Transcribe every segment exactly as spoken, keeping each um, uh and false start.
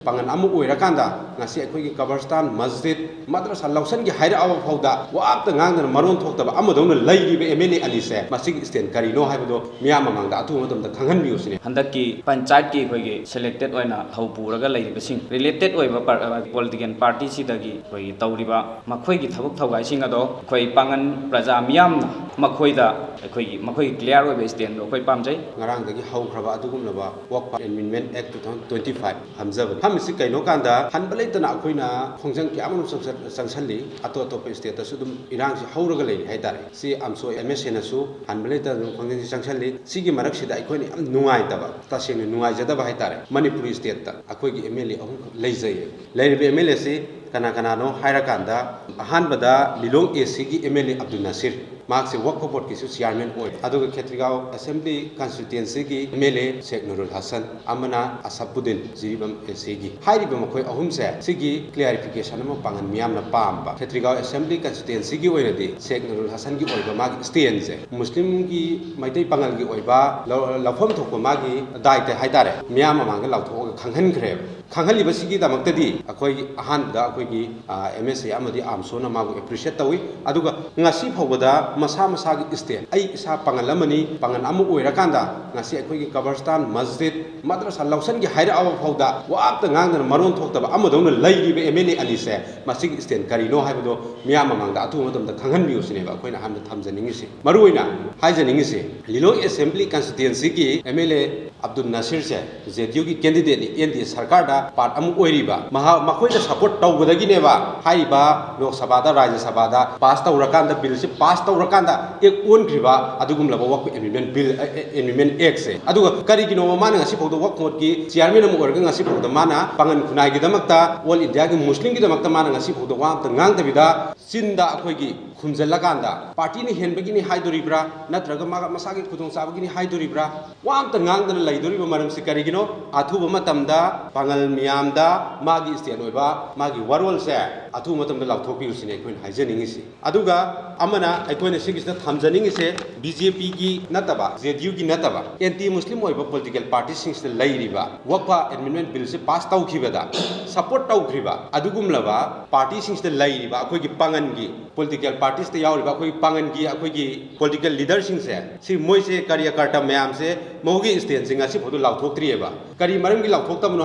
ꯄꯥꯡꯒꯜ ꯑꯃ ꯑꯣꯏꯔꯀꯥꯟꯗ ꯉꯁꯤ ꯑꯩꯈꯣꯏꯒꯤ ꯀꯕꯔꯁꯇꯥꯟ, ꯃꯁꯖꯤꯗ, ꯃꯗ꯭ꯔꯁꯥ ꯂꯧꯁꯟꯒꯦ ꯍꯥꯏꯔꯛꯑꯕ ꯐꯥꯎꯗ ꯋꯥ ꯑꯝꯇ ꯉꯥꯡꯗꯅ ꯃꯔꯣꯟ ꯊꯣꯛꯇꯕ ꯑꯃꯗꯧꯅ ꯂꯩꯔꯤꯕ ꯑꯦꯝ ꯑꯦꯜ ꯑꯦ ꯑꯅꯤꯁꯦ, ꯃꯁꯤꯒꯤ stand ꯀꯔꯤꯅꯣ ꯍꯥꯏꯕꯗꯣ ꯃꯤꯌꯥꯝ ꯃꯃꯥꯡꯗ ꯑꯊꯨꯕ ꯃꯇꯝꯗ ꯈꯪꯍꯟꯕꯤꯌꯨ ꯁꯤꯅꯤ꯫ ꯍꯟꯗꯛꯀꯤ ꯄꯟꯆꯥꯌꯠꯀꯤ ꯑꯩꯈꯣꯏꯒꯤ selected ꯑꯣꯏꯅ ꯊꯧ ꯄꯨꯔꯒ ꯂꯩꯔꯤꯕꯁꯤꯡ, related ꯑꯣꯏꯕ political party ꯁꯤꯗꯒꯤ ꯑꯩꯈꯣꯏꯒꯤ ꯇꯧꯔꯤꯕ ꯃꯈꯣꯏꯒꯤ ꯊꯕꯛ ꯊꯧꯒꯥꯏꯁꯤꯡ ꯑꯗꯣ ꯑꯩꯈꯣꯏ ꯄꯥꯡꯒꯜ ꯄ꯭ꯔꯖꯥ ꯃꯤꯌꯥꯝꯅ ꯃꯈꯣꯏꯗ ꯑꯩꯈꯣꯏꯒꯤ, ꯃꯈꯣꯏꯒꯤ clear ꯑꯣꯏꯕ standꯗꯣ ꯑꯩꯈꯣꯏ ꯄꯥꯝꯖꯩ꯫ ꯉꯔꯥꯡꯗꯒꯤ ꯍꯧꯈ꯭ꯔꯕ ꯑꯗꯨꯒꯨꯝꯂꯕ Work Amendment Act two thousand twenty-five ꯍꯟꯖꯕꯅꯤ꯫ ꯐꯝꯃꯤꯁꯤ ꯀꯩꯅꯣ ꯀꯥꯟꯗ ꯍꯟꯕ ꯂꯩꯇꯅ ꯑꯩꯈꯣꯏꯅ ꯈꯣꯡꯖꯪ ꯀꯌꯥ ꯑꯃꯔꯣꯝ ꯆꯪꯁꯟ-, ꯆꯪꯁꯜꯂꯤ꯫ ꯑꯇꯣꯞ ꯑꯇꯣꯞꯄ stateꯇꯁꯨ ꯑꯗꯨꯝ ꯏꯔꯥꯡꯁꯤ ꯍꯧꯔꯒ ꯂꯩꯔꯤ ꯍꯥꯏꯇꯥꯔꯦ꯫ ꯁꯤ ꯑꯝꯁꯣ ꯑꯦꯝ ꯑꯦꯁ ꯑꯦꯅꯁꯨ ꯍꯟꯕ ꯂꯩꯇꯅ ꯑꯗꯨꯝ ꯈꯣꯡꯖꯪꯁꯤ ꯆꯪꯁꯜꯂꯤ꯫ ꯁꯤꯒꯤ ꯃꯔꯛꯁꯤꯗ ꯑꯩꯈꯣꯏꯅ ꯌꯥꯝ ꯅꯨꯡꯉꯥꯏꯇꯕ, ꯇꯁꯦꯡꯅ ꯅꯨꯡꯉꯥꯏꯖꯗꯕ ꯍꯥꯏꯇꯥꯔꯦ, ꯃꯅꯤꯄꯨꯔꯤ stateꯇ ꯑꯩꯈꯣꯏꯒꯤ ꯑꯦꯝ ꯑꯦꯜ ꯑꯦ ꯑꯍꯨꯝꯈꯛ ꯂꯩꯖꯩꯌꯦ꯫ ꯂꯩꯔꯤꯕ ꯑꯦꯝ ꯑꯦꯜ ꯑꯦꯁꯤ ꯀꯅꯥ ꯀꯅꯥꯅꯣ ꯍꯥꯏꯔꯀꯥꯟꯗ, ꯑꯍꯥꯟꯕꯗ ꯂꯤꯂꯣꯡ ꯑꯦ ꯁꯤꯒꯤ ꯑꯦꯝ ꯑꯦꯜ ꯑꯦ ꯑꯕꯗꯨꯜ ꯅꯁꯤꯔ, ꯃꯍꯥꯛꯁꯦ ꯋꯛꯐ ꯕꯣꯔꯗꯀꯤꯁꯨ chairman ꯑꯣꯏ꯫ ꯑꯗꯨꯒ ꯈꯦꯇ꯭ꯔꯤꯒꯥꯎ ꯑꯦꯁꯦꯝꯕ꯭ꯂꯤ ꯀꯟꯁꯇꯤꯇ꯭ꯋꯦꯟꯁꯤꯒꯤ ꯑꯦꯝ ꯑꯦꯜ ꯑꯦ ꯁꯦꯈ ꯅꯨꯔꯨꯜ ꯍꯁꯟ, ꯑꯃꯅ ꯑꯁꯐꯨꯗꯤꯟ, ꯖꯤꯔꯤꯕꯥꯝ ꯑꯦ ꯁꯤꯒꯤ꯫ ꯍꯥꯏꯔꯤꯕ ꯃꯈꯣꯏ ꯑꯍꯨꯝꯁꯦ ꯁꯤꯒꯤ clarification ꯑꯃ ꯄꯥꯡꯒꯜ ꯃꯤꯌꯥꯝꯅ ꯄꯥꯝꯕ꯫ ꯈꯦꯇ꯭ꯔꯤꯒꯥꯎ ꯑꯦꯁꯦꯝꯕ꯭ꯂꯤ ꯀꯟꯁꯇꯤꯇ꯭ꯋꯦꯟꯁꯤꯒꯤ ꯑꯣꯏꯅꯗꯤ ꯁꯦꯈ ꯅꯨꯔꯨꯜ ꯍꯁꯟꯒꯤ ꯑꯣꯏꯕ ꯃꯥꯒꯤ standꯁꯦ ꯃꯨꯁꯂꯤꯝꯒꯤ, ꯃꯩꯇꯩ ꯄꯥꯉꯜꯒꯤ ꯑꯣꯏꯕ ꯂꯧ-, ꯂꯧꯐꯝ ꯊꯣꯛꯄ ꯃꯥꯒꯤ ꯗꯥꯏꯇ ꯍꯥꯏꯇꯥꯔꯦ, ꯃꯤꯌꯥꯝ ꯃꯃꯥꯡꯗ ꯂꯥꯎꯊꯣꯛꯑꯒ ꯈꯪꯍꯟꯈ꯭ꯔꯦꯕ꯫ ꯈꯪꯍꯜꯂꯤꯕꯁꯤꯒꯤꯗꯃꯛꯇꯗꯤ ꯑꯩꯈꯣꯏꯒꯤ ꯑꯍꯥꯟꯕꯗ ꯑꯩꯈꯣꯏꯒꯤ, ꯑ, ꯑꯦꯝ ꯑꯦꯁ ꯑꯦ ꯑꯃꯗꯤ ꯑꯥꯝꯁꯣꯅ ꯃꯥꯕꯨ appreciate ꯇꯧꯏ꯫ ꯑꯗꯨꯒ ꯉꯁꯤ ꯐꯥꯎꯕꯗ ꯃꯁꯥ ꯃꯁꯥꯒꯤ stand, ꯑꯩ ꯏꯁꯥ ꯄꯥꯉꯜ ꯑꯃꯅꯤ, ꯄꯥꯉꯜ ꯑꯃ ꯑꯣꯏꯔꯀꯥꯟꯗ ꯉꯁꯤ ꯑꯩꯈꯣꯏꯒꯤ ꯀꯕꯔꯁꯇꯥꯟ, ꯃꯁꯖꯤꯗ, ꯃꯗ꯭ꯔꯁꯥ ꯂꯧꯁꯟꯒꯦ ꯍꯥꯏꯔꯛꯑꯕ ꯐꯥꯎꯗ ꯋꯥ ꯑꯝꯇ ꯉꯥꯡꯗꯅ ꯃꯔꯣꯟ ꯊꯣꯛꯇꯕ ꯑꯃꯗꯧꯅ ꯂꯩꯔꯤꯕ ꯑꯦꯝ ꯑꯦꯜ ꯑꯦ ꯑꯅꯤꯁꯦ, ꯃꯁꯤꯒꯤ stand ꯀꯔꯤꯅꯣ ꯍꯥꯏꯕꯗꯣ ꯃꯤꯌꯥꯝ ꯃꯃꯥꯡꯗ ꯑꯊꯨꯕ ꯃꯇꯝꯗ ꯈꯪꯍꯟꯕꯤꯌꯨ ꯁꯤꯅꯦꯕ ꯑꯩꯈꯣꯏꯅ ꯑꯍꯥꯟꯕ ꯊꯝꯖꯅꯤꯡꯉꯤꯁꯤ꯫ ꯃꯔꯨꯑꯣꯏꯅ ꯍꯥꯏꯖꯅꯤꯡꯉꯤꯁꯤ, ꯂꯤꯂꯣꯡ ꯑꯦꯁꯦꯝꯕ꯭ꯂꯤ ꯀꯟꯁꯇꯤꯇ꯭ꯋꯦꯟꯁꯤꯒꯤ ꯑꯦꯝ ꯑꯦꯜ ꯑꯦ ꯑꯕꯗꯨꯜ ꯅꯁꯤꯔꯁꯦ ꯖꯦ ꯗꯤ ꯌꯨꯒꯤ candidateꯅꯤ, ꯑꯦꯟ ꯗꯤ ꯑꯦ ꯁꯔꯀꯥꯔꯗ part ꯑꯃ ꯑꯣꯏꯔꯤꯕ꯫ ꯃꯍꯥꯛ, ꯃꯈꯣꯏꯅ support ꯇꯧꯕꯗꯒꯤꯅꯦꯕ ꯍꯥꯏꯔꯤꯕ ꯂꯣꯛ ꯁꯚꯥꯗ, ꯔꯥꯖ꯭ꯌ ꯁꯚꯥꯗ pass ꯇꯧꯔꯀꯥꯟꯗ, billꯁꯤ pass ꯇꯧꯔꯀꯥꯟꯗ act ꯑꯣꯟꯈ꯭ꯔꯤꯕ ꯑꯗꯨꯒꯨꯝꯂꯕ Work Amendment Bill, ꯑ, ꯑ, Amendment Actꯁꯦ꯫ ꯑꯗꯨꯒ ꯀꯔꯤꯒꯤꯅꯣꯕ ꯃꯥꯅ ꯉꯁꯤ ꯐꯥꯎꯗ ꯋꯛꯐ ꯕꯣꯔꯗꯀꯤ chairman ꯑꯃ ꯑꯣꯏꯔꯒ ꯉꯁꯤ ꯐꯥꯎꯗ ꯃꯥꯅ ꯄꯥꯉꯟ ꯈꯨꯟꯅꯥꯏꯒꯤꯗꯃꯛꯇ, all Indiaꯒꯤ ꯃꯨꯁꯂꯤꯝꯒꯤꯗꯃꯛꯇ ꯃꯥꯅ ꯉꯁꯤ ꯐꯥꯎꯗ ꯋꯥ ꯑꯝꯇ ꯉꯥꯡꯗꯕꯤꯗ ꯆꯤꯟꯗ ꯑꯩꯈꯣꯏꯒꯤ ꯈꯨꯝꯖꯤꯜꯂꯀꯥꯟꯗ ꯄꯥꯔꯇꯤꯅ ꯍꯦꯟꯕꯒꯤꯅꯤ ꯍꯥꯏꯗꯣꯔꯤꯕ꯭ꯔꯥ, ꯅꯠꯇ꯭ꯔꯒ ꯃꯥꯒ ꯃꯁꯥꯒꯤ ꯈꯨꯗꯣꯡꯆꯥꯕꯒꯤꯅꯤ ꯍꯥꯏꯗꯣꯔꯤꯕ꯭ꯔꯥ? ꯋꯥ ꯑꯝꯇ ꯉꯥꯡꯗꯅ ꯂꯩꯗꯣꯔꯤꯕ ꯃꯔꯝꯁꯤ ꯀꯔꯤꯒꯤꯅꯣ? ꯑꯊꯨꯕ ꯃꯇꯝꯗ ꯄꯥꯡꯒꯜ ꯃꯤꯌꯥꯝꯗ ꯃꯥꯒꯤ ꯏꯁꯇꯦꯟ ꯑꯣꯏꯕ ꯃꯥꯒꯤ ꯋꯥꯔꯣꯜꯁꯦ ꯑꯊꯨꯕ ꯃꯇꯝꯗ ꯂꯥꯎꯊꯣꯛꯄꯤꯌꯨ ꯁꯤꯅꯤ ꯑꯩꯈꯣꯏꯅ ꯍꯥꯏꯖꯅꯤꯡꯉꯤꯁꯤ꯫ ꯑꯗꯨꯒ ꯑꯃꯅ ꯑꯩꯈꯣꯏꯅ ꯁꯤꯒꯤꯁꯤꯗ ꯊꯝꯖꯅꯤꯡꯉꯤꯁꯦ ꯕꯤ ꯖꯦ ꯄꯤꯒꯤ ꯅꯠꯇꯕ, ꯖꯦ ꯗꯤ ꯌꯨꯒꯤ ꯅꯠꯇꯕ, ꯑꯦꯟꯇꯤ ꯃꯨꯁꯂꯤꯝ ꯑꯣꯏꯕ ꯄꯣꯂꯤꯇꯤꯀꯦꯜ ꯄꯥꯔꯇꯤꯁꯤꯡꯁꯤꯗ ꯂꯩꯔꯤꯕ, ꯋꯛꯐ ꯑꯦꯃꯦꯟꯗꯃꯦꯟ ꯕꯤꯜꯁꯤ ꯄꯥꯁ ꯇꯧꯈꯤꯕꯗ ꯁꯄꯣꯔꯠ ꯇꯧꯈ꯭ꯔꯤꯕ ꯑꯗꯨꯒꯨꯝꯂꯕ ꯄꯥꯔꯇꯤꯁꯤꯡꯁꯤꯗ ꯂꯩꯔꯤꯕ ꯑꯩꯈꯣꯏꯒꯤ ꯄꯥꯡꯒꯟꯒꯤ ꯄꯣꯂꯤꯇꯤꯀꯦꯜ ꯄꯥꯔꯇꯤꯁꯇ ꯌꯥꯎꯔꯤꯕ ꯑꯩꯈꯣꯏꯒꯤ ꯄꯥꯡꯒꯟꯒꯤ ꯑꯩꯈꯣꯏꯒꯤ ꯄꯣꯂꯤꯇꯤꯀꯦꯜ ꯂꯤꯗꯔꯁꯤꯡꯁꯦ, ꯁꯤ ꯃꯣꯏꯁꯦ ꯀꯥꯔꯌꯀꯔꯇꯥ ꯃꯌꯥꯝꯁꯦ ꯃꯈꯣꯏꯒꯤ ꯏꯁꯇꯦꯟꯁꯦ ꯉꯁꯤꯐꯥꯎꯗ ꯂꯥꯎꯊꯣꯛꯇ꯭ꯔꯤꯑꯕ꯫ ꯀꯔꯤ ꯃꯔꯝꯒꯤ ꯂꯥꯎꯊꯣꯛꯇꯕꯅꯣ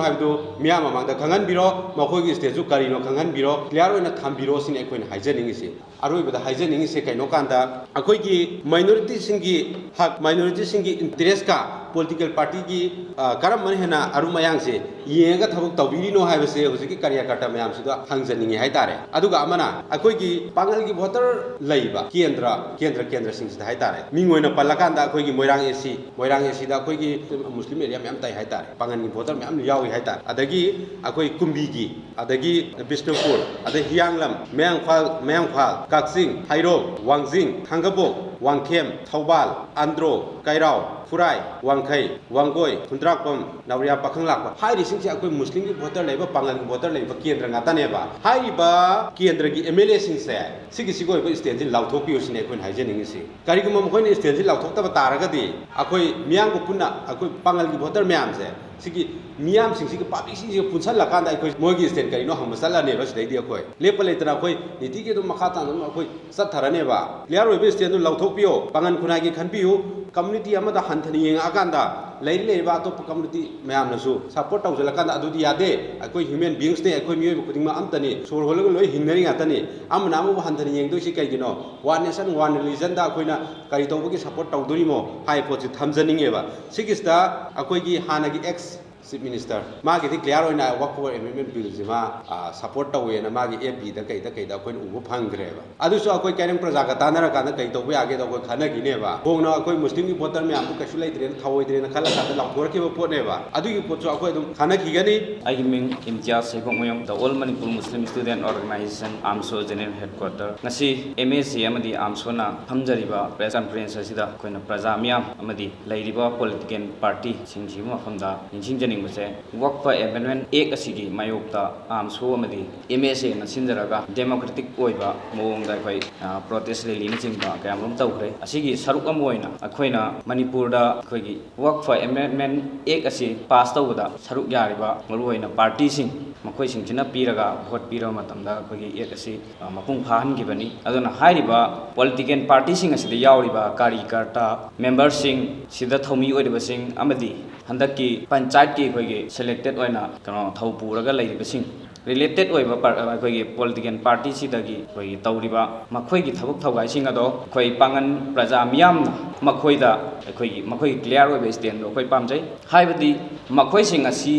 ꯍꯥꯏꯕꯗꯨ ꯃꯤꯌꯥꯝ ꯃꯃꯥꯡꯗ ꯈꯪꯍꯟꯕꯤꯔꯣ, ꯃꯈꯣꯏꯒꯤ ꯏꯁꯇꯦꯟꯁꯨ ꯀꯔꯤꯅꯣ ꯈꯪꯍꯟꯕꯤꯔꯣ, ꯀ꯭ꯂꯤꯌꯥꯔ ꯑꯣꯏꯅ ꯊꯝꯕꯤꯔꯣ ꯁꯤꯅꯤ ꯑꯩꯈꯣꯏꯅ ꯍꯥꯏꯖꯅꯤꯡꯉꯤꯁꯤ꯫ ꯑꯔꯣꯏꯕꯗ ꯍꯥꯏꯖꯅꯤꯡꯉꯤꯁꯦ ꯀꯩꯅꯣ ꯀꯥꯟꯗ, ꯑꯩꯈꯣꯏꯒꯤ ꯃꯥꯏꯅꯣꯔꯤꯇꯤꯁꯤꯡꯒꯤ ꯍꯛ, ꯃꯥꯏꯅꯣꯔꯤꯇꯤꯁꯤꯡꯒꯤ ꯏꯟꯇꯔꯦꯁꯀ ꯄꯣꯂꯤꯇꯤꯀꯦꯜ ꯄꯥꯔꯇꯤꯒꯤ, ꯑ, ꯀꯔꯝꯕꯅ ꯍꯦꯟꯅ ꯑꯔꯨꯝ ꯑꯌꯥꯡꯁꯦ ꯌꯦꯡꯉꯒ ꯊꯕꯛ ꯇꯧꯕꯤꯔꯤꯅꯣ ꯍꯥꯏꯕꯁꯦ ꯍꯧꯖꯤꯛꯀꯤ ꯀꯥꯔꯌꯀꯔꯇꯥ ꯃꯌꯥꯝꯁꯤꯗ ꯍꯪꯖꯅꯤꯡꯉꯤ ꯍꯥꯏꯇꯥꯔꯦ꯫ ꯑꯗꯨꯒ ꯑꯃꯅ ꯑꯩꯈꯣꯏꯒꯤ ꯄꯥꯡꯒꯜꯒꯤ ꯚꯣꯇꯔ ꯂꯩꯕ ꯀꯦꯟꯗ꯭ꯔ, ꯀꯦꯟꯗ꯭ꯔ, ꯀꯦꯟꯗ꯭ꯔꯁꯤꯡꯁꯤꯗ ꯍꯥꯏꯇꯥꯔꯦ, ꯃꯤꯡ ꯑꯣꯏꯅ ꯄꯜꯂꯀꯥꯟꯗ ꯑꯩꯈꯣꯏꯒꯤ ꯃꯣꯏꯔꯥꯡ ꯑꯦ ꯁꯤ, ꯃꯣꯏꯔꯥꯡ ꯑꯦ ꯁꯤꯗ ꯑꯩꯈꯣꯏꯒꯤ ꯃꯨꯁꯂꯤꯝ ꯑꯦꯔꯤꯌꯥ ꯃꯌꯥꯝ ꯇꯥꯏ ꯍꯥꯏꯇꯥꯔꯦ, ꯄꯥꯡꯒꯜꯒꯤ ꯚꯣꯇꯔ ꯃꯌꯥꯝ ꯌꯥꯎꯏ ꯍꯥꯏꯇꯥꯔꯦ꯫ ꯑꯗꯒꯤ ꯑꯩꯈꯣꯏ ꯀꯨꯝꯕꯤꯒꯤ, ꯑꯗꯒꯤ ꯕꯤꯁꯅꯨꯄꯨꯔ, ꯑꯗꯩ ꯍꯤꯌꯥꯡꯂꯝ, ꯃꯌꯥꯡꯐꯥꯜ, ꯃꯌꯥꯡꯐꯥꯜ, ꯀꯛꯆꯤꯡ, ꯍꯩꯔꯣꯛ, ꯋꯥꯡꯖꯤꯡ, ꯈꯥꯡꯉꯕꯣꯛ, ꯋꯥꯡꯈꯦꯝ, ꯊꯧꯕꯥꯜ, ꯑꯟꯗ꯭ꯔꯣ, ꯀꯩꯔꯥꯎ, ꯐꯨꯔꯥꯏ, ꯋꯥꯡꯈꯩ, ꯋꯥꯡꯒꯣꯏ, ꯈꯨꯟꯗ꯭ꯔꯥꯛꯄꯝ, ꯅꯥꯎꯔꯤꯌꯥ, ꯄꯥꯈꯪꯂꯥꯛꯄ ꯍꯥꯏꯔꯤꯁꯤꯡꯁꯦ ꯑꯩꯈꯣꯏ ꯃꯨꯁꯂꯤꯝꯒꯤ ꯚꯣꯇꯔ ꯂꯩꯕ, ꯄꯥꯡꯒꯜꯒꯤ ꯚꯣꯇꯔ ꯂꯩꯕ ꯀꯦꯟꯗ꯭ꯔ ꯉꯥꯛꯇꯅꯦꯕ꯫ ꯍꯥꯏꯔꯤꯕ ꯀꯦꯟꯗ꯭ꯔꯒꯤ ꯑꯦꯝ ꯑꯦꯜ ꯑꯦꯁꯤꯡꯁꯦ ꯁꯤꯒꯤꯁꯤꯒꯤ ꯑꯣꯏꯕ ꯏꯁꯇꯦꯟꯁꯤ ꯂꯥꯎꯊꯣꯛꯄꯤꯌꯨ ꯁꯤꯅꯤ ꯑꯩꯈꯣꯏꯅ ꯍꯥꯏꯖꯅꯤꯡꯉꯤꯁꯤ꯫ ꯀꯔꯤꯒꯨꯝꯕ ꯃꯈꯣꯏꯅ ꯏꯁꯇꯦꯟꯁꯤ ꯂꯥꯎꯊꯣꯛꯇꯕ ꯇꯥꯔꯒꯗꯤ ꯑꯩꯈꯣꯏ ꯃꯤꯌꯥꯝꯒ ꯄꯨꯟꯅ ꯑꯩꯈꯣꯏ ꯄꯥꯡꯒꯜꯒꯤ ꯚꯣꯇꯔ ꯃꯌꯥꯝꯁꯦ ꯁꯤꯒꯤ ꯃꯤꯌꯥꯝꯁꯤꯡꯁꯤꯒ, ꯄꯥꯕ꯭ꯂꯤꯛꯁꯤꯡꯁꯤꯒ ꯄꯨꯟꯁꯜꯂꯀꯥꯟꯗ ꯑꯩꯈꯣꯏ ꯃꯣꯏꯒꯤ ꯏꯁꯇꯦꯟ ꯀꯔꯤꯅꯣ ꯍꯪꯕ ꯆꯠꯂꯅꯦꯕ꯫ ꯁꯤꯗꯩꯗꯤ ꯑꯩꯈꯣꯏ ꯂꯦꯞꯄ ꯂꯩꯇꯅ ꯑꯩꯈꯣꯏ ꯅꯤꯇꯤꯒꯤ ꯑꯗꯨꯝ ꯃꯈꯥ ꯇꯥꯅ ꯑꯗꯨꯝ ꯑꯩꯈꯣꯏ ꯆꯠꯊꯔꯅꯦꯕ꯫ ꯀ꯭ꯂꯤꯌꯥꯔ ꯑꯣꯏꯕ ꯏꯁꯇꯦꯟꯗꯨ ꯂꯧꯊꯣꯛꯄꯤꯌꯣ, ꯄꯥꯡꯒꯟ ꯈꯨꯟꯅꯥꯏꯒꯤ ꯈꯟꯕꯤꯌꯨ꯫ ꯀꯝꯃꯨꯅꯤꯇꯤ ꯑꯃꯗ ꯍꯟꯊꯅ ꯌꯦꯡꯉꯛꯑꯀꯥꯟꯗ ꯂꯩꯔꯤ ꯂꯩꯔꯤꯕ ꯑꯇꯣꯞꯄ ꯀꯝꯃꯨꯅꯤꯇꯤ ꯃꯌꯥꯝꯅꯁꯨ ꯁꯄꯣꯔꯠ ꯇꯧꯁꯤꯜꯂꯀꯥꯟꯗ ꯑꯗꯨꯗꯤ ꯌꯥꯗꯦ꯫ ꯑꯩꯈꯣꯏ ꯍ꯭ꯌꯨꯃꯦꯟ ꯕꯤꯡꯁꯅꯦ, ꯑꯩꯈꯣꯏ ꯃꯤꯑꯣꯏꯕ ꯈꯨꯗꯤꯡꯃꯛ ꯑꯝꯇꯅꯤ, ꯁꯣꯔ ꯍꯣꯜꯂꯒ ꯂꯣꯏ ꯍꯤꯡꯅꯔꯤ ꯉꯥꯛꯇꯅꯤ꯫ ꯑꯃꯅ ꯑꯃꯕꯨ ꯍꯟꯊꯅ ꯌꯦꯡꯗꯣꯏꯁꯤ ꯀꯩꯒꯤꯅꯣ? One nation, one religionꯗ ꯑꯩꯈꯣꯏꯅ ꯀꯔꯤ ꯇꯧꯕꯒꯤ ꯁꯄꯣꯔꯠ ꯇꯧꯗꯣꯔꯤꯃꯣ ꯍꯥꯏꯕ ꯄꯣꯠꯁꯤ ꯊꯝꯖꯅꯤꯡꯉꯦꯕ꯫ ꯁꯤꯒꯤꯁꯤꯗ ꯑꯩꯈꯣꯏꯒꯤ ꯍꯥꯟꯅꯒꯤ ꯑꯦꯛꯁ Chief Minister, ꯃꯥꯒꯤꯗꯤ clear ꯑꯣꯏꯅ Waqf Amendment Bill ꯁꯤ ꯃꯥ, ꯑ, support ꯇꯧꯋꯦꯅ ꯃꯥꯒꯤ F B ꯗ ꯀꯩꯗ ꯀꯩꯗ ꯑꯩꯈꯣꯏꯅ ꯎꯕ ꯐꯪꯈ꯭ꯔꯦꯕ꯫ ꯑꯗꯨꯁꯨ ꯑꯩꯈꯣꯏ ꯀꯩꯔꯦꯡ ꯄ꯭ꯔꯖꯥꯒ ꯇꯥꯟꯅꯔꯀꯥꯟꯗ ꯀꯩ ꯇꯧꯕ ꯌꯥꯒꯦꯗꯣ ꯑꯩꯈꯣꯏ ꯈꯟꯅꯈꯤꯅꯦꯕ꯫ ꯍꯣꯡꯅ ꯑꯩꯈꯣꯏ ꯃꯨꯁꯂꯤꯝꯒꯤ voter ꯃꯌꯥꯝꯗꯨ ꯀꯩꯁꯨ ꯂꯩꯇ꯭ꯔꯦꯅ, ꯊꯧꯑꯣꯏꯗ꯭ꯔꯦꯅ ꯈꯜꯂꯀꯥꯟꯗ ꯂꯥꯎꯊꯣꯔꯛꯈꯤꯕ ꯄꯣꯠꯅꯦꯕ꯫ ꯑꯗꯨꯒꯤ ꯄꯣꯠꯁꯨ ꯑꯩꯈꯣꯏ ꯑꯗꯨꯝ ꯈꯟꯅꯈꯤꯒꯅꯤ꯫ ꯑꯩꯒꯤ ꯃꯤꯡ ꯏꯝꯇꯤꯌꯥꯖ ꯍꯩꯕꯣꯛꯃꯌꯨꯝ, The All Manipur Muslim Student Organization, AMSO General Headquarter꯫ ꯉꯁꯤ M S A ꯑꯃꯗꯤ AMSOꯅ ꯐꯝꯖꯔꯤꯕ press conference ꯑꯁꯤꯗ ꯑꯩꯈꯣꯏꯅ ꯄ꯭ꯔꯖꯥ ꯃꯤꯌꯥꯝ ꯑꯃꯗꯤ ꯂꯩꯔꯤꯕ political party ꯁꯤꯡꯁꯤꯒꯤ ꯃꯐꯝꯗ ꯅꯤꯡꯁꯤꯡꯖꯅꯤꯡꯕꯁꯦ, Waqf Amendment Act ꯑꯁꯤꯒꯤ ꯃꯥꯌꯣꯛꯇ AMSO ꯑꯃꯗꯤ M S Aꯅ ꯁꯤꯟꯖꯔꯒ democratic ꯑꯣꯏꯕ ꯃꯑꯣꯡꯗ ꯑꯩꯈꯣꯏ, ꯑ, protest rallyꯅꯆꯤꯡꯕ ꯀꯌꯥꯃꯔꯨꯝ ꯇꯧꯈ꯭ꯔꯦ꯫ ꯑꯁꯤꯒꯤ ꯁꯔꯨꯛ ꯑꯃ ꯑꯣꯏꯅ ꯑꯩꯈꯣꯏꯅ ꯃꯅꯤꯄꯨꯔꯗ ꯑꯩꯈꯣꯏꯒꯤ Waqf Amendment Act ꯑꯁꯤ pass ꯇꯧꯕꯗ ꯁꯔꯨꯛ ꯌꯥꯔꯤꯕ ꯃꯔꯨꯑꯣꯏꯅ partyꯁꯤꯡ, ꯃꯈꯣꯏꯁꯤꯡꯁꯤꯅ ꯄꯤꯔꯒ vote ꯄꯤꯔꯕ ꯃꯇꯝꯗ ꯑꯩꯈꯣꯏꯒꯤ act ꯑꯁꯤ, ꯑ, ꯃꯄꯨꯡ ꯐꯥꯍꯟꯈꯤꯕꯅꯤ꯫ ꯑꯗꯨꯅ ꯍꯥꯏꯔꯤꯕ political partyꯁꯤꯡ ꯑꯁꯤꯗ ꯌꯥꯎꯔꯤꯕ ꯀꯥꯔꯤ ꯀꯔꯇꯥ, memberꯁꯤꯡ, ꯁꯤꯗ ꯊꯧꯃꯤ ꯑꯣꯏꯔꯤꯕꯁꯤꯡ ꯑꯃꯗꯤ ꯍꯟꯗꯛꯀꯤ ꯄꯟꯆꯥꯌꯠꯀꯤ ꯑꯩꯈꯣꯏꯒꯤ selected ꯑꯣꯏꯅ ꯀꯩꯅꯣ ꯊꯧ ꯄꯨꯔꯒ ꯂꯩꯔꯤꯕꯁꯤꯡ, related ꯑꯣꯏꯕ par-, ꯑꯩꯈꯣꯏꯒꯤ political partyꯁꯤꯗꯒꯤ ꯑꯩꯈꯣꯏꯒꯤ ꯇꯧꯔꯤꯕ ꯃꯈꯣꯏꯒꯤ ꯊꯕꯛ ꯊꯧꯒꯥꯏꯁꯤꯡ ꯑꯗꯣ ꯑꯩꯈꯣꯏ ꯄꯥꯡꯒꯜ ꯄ꯭ꯔꯖꯥ ꯃꯤꯌꯥꯝꯅ ꯃꯈꯣꯏꯗ ꯑꯩꯈꯣꯏꯒꯤ, ꯃꯈꯣꯏꯒꯤ clear ꯑꯣꯏꯕ standꯗꯣ ꯑꯩꯈꯣꯏ ꯄꯥꯝꯖꯩ꯫ ꯍꯥꯏꯕꯗꯤ ꯃꯈꯣꯏꯁꯤꯡ ꯑꯁꯤ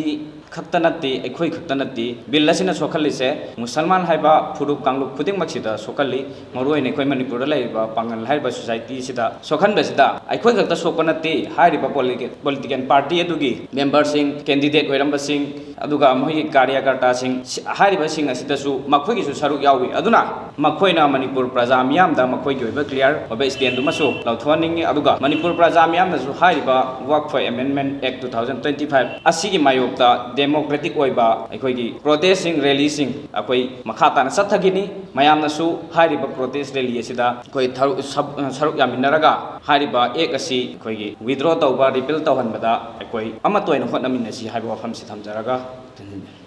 ꯈꯛꯇ ꯅꯠꯇꯦ, ꯑꯩꯈꯣꯏ ꯈꯛꯇ ꯅꯠꯇꯦ꯫ Bill ꯑꯁꯤꯅ ꯁꯣꯛꯍꯜꯂꯤꯁꯦ ꯃꯨꯁꯜꯃꯥꯟ ꯍꯥꯏꯕ ꯐꯨꯔꯨꯞ ꯀꯥꯡꯂꯨꯞ ꯈꯨꯗꯤꯡꯃꯛꯁꯤꯗ ꯁꯣꯛꯍꯜꯂꯤ꯫ ꯃꯔꯨꯑꯣꯏꯅ ꯑꯩꯈꯣꯏ ꯃꯅꯤꯄꯨꯔꯗ ꯂꯩꯔꯤꯕ ꯄꯥꯡꯒꯜ ꯍꯥꯏꯔꯤꯕ societyꯁꯤꯗ ꯁꯣꯛꯍꯟꯕꯁꯤꯗ ꯑꯩꯈꯣꯏ ꯈꯛꯇ ꯁꯣꯛꯄ ꯅꯠꯇꯦ, ꯍꯥꯏꯔꯤꯕ political, political party ꯑꯗꯨꯒꯤ memberꯁꯤꯡ, candidate ꯑꯣꯏꯔꯝꯕꯁꯤꯡ, ꯑꯗꯨꯒ ꯃꯈꯣꯏꯒꯤ ꯀꯥꯔꯌꯀꯔꯇꯥꯁꯤꯡ, ꯁꯤ-, ꯍꯥꯏꯔꯤꯕꯁꯤꯡ ꯑꯁꯤꯗꯁꯨ ꯃꯈꯣꯏꯒꯤꯁꯨ ꯁꯔꯨꯛ ꯌꯥꯎꯏ꯫ ꯑꯗꯨꯅ ꯃꯈꯣꯏꯅ ꯃꯅꯤꯄꯨꯔ ꯄ꯭ꯔꯖꯥ ꯃꯤꯌꯥꯝꯗ ꯃꯈꯣꯏꯒꯤ ꯑꯣꯏꯕ clear ꯑꯣꯏꯕ standꯗꯨꯃꯁꯨ ꯂꯧꯊꯣꯛꯍꯟꯅꯤꯡꯉꯤ꯫ ꯑꯗꯨꯒ ꯃꯅꯤꯄꯨꯔ ꯄ꯭ꯔꯖꯥ ꯃꯤꯌꯥꯝꯅꯁꯨ ꯍꯥꯏꯔꯤꯕ Waqf Amendment Act two thousand twenty five ꯑꯁꯤꯒꯤ ꯃꯥꯌꯣꯛꯇ democratic ꯑꯣꯏꯕ ꯑꯩꯈꯣꯏꯒꯤ protestꯁꯤꯡ, rallyꯁꯤꯡ ꯑꯩꯈꯣꯏ ꯃꯈꯥ ꯇꯥꯅ ꯆꯠꯊꯈꯤꯅꯤ꯫ ꯃꯌꯥꯝꯅꯁꯨ ꯍꯥꯏꯔꯤꯕ protest rally ꯑꯁꯤꯗ ꯑꯩꯈꯣꯏ ꯊꯔꯨ-, ꯁꯞ-, ꯁꯔꯨꯛ ꯌꯥꯃꯤꯟꯅꯔꯒ ꯍꯥꯏꯔꯤꯕ act ꯑꯁꯤ ꯑꯩꯈꯣꯏꯒꯤ withdraw ꯇꯧꯕ, repeal ꯇꯧꯍꯟꯕꯗ ꯑꯩꯈꯣꯏ ꯑꯃꯠꯇ ꯑꯣꯏꯅ ꯍꯣꯠꯅꯃꯤꯟꯅꯁꯤ ꯍꯥꯏꯕ ꯋꯥꯐꯝꯁꯤ ꯊꯝꯖꯔꯒ ꯊꯝꯖꯅꯤꯡꯉꯤ꯫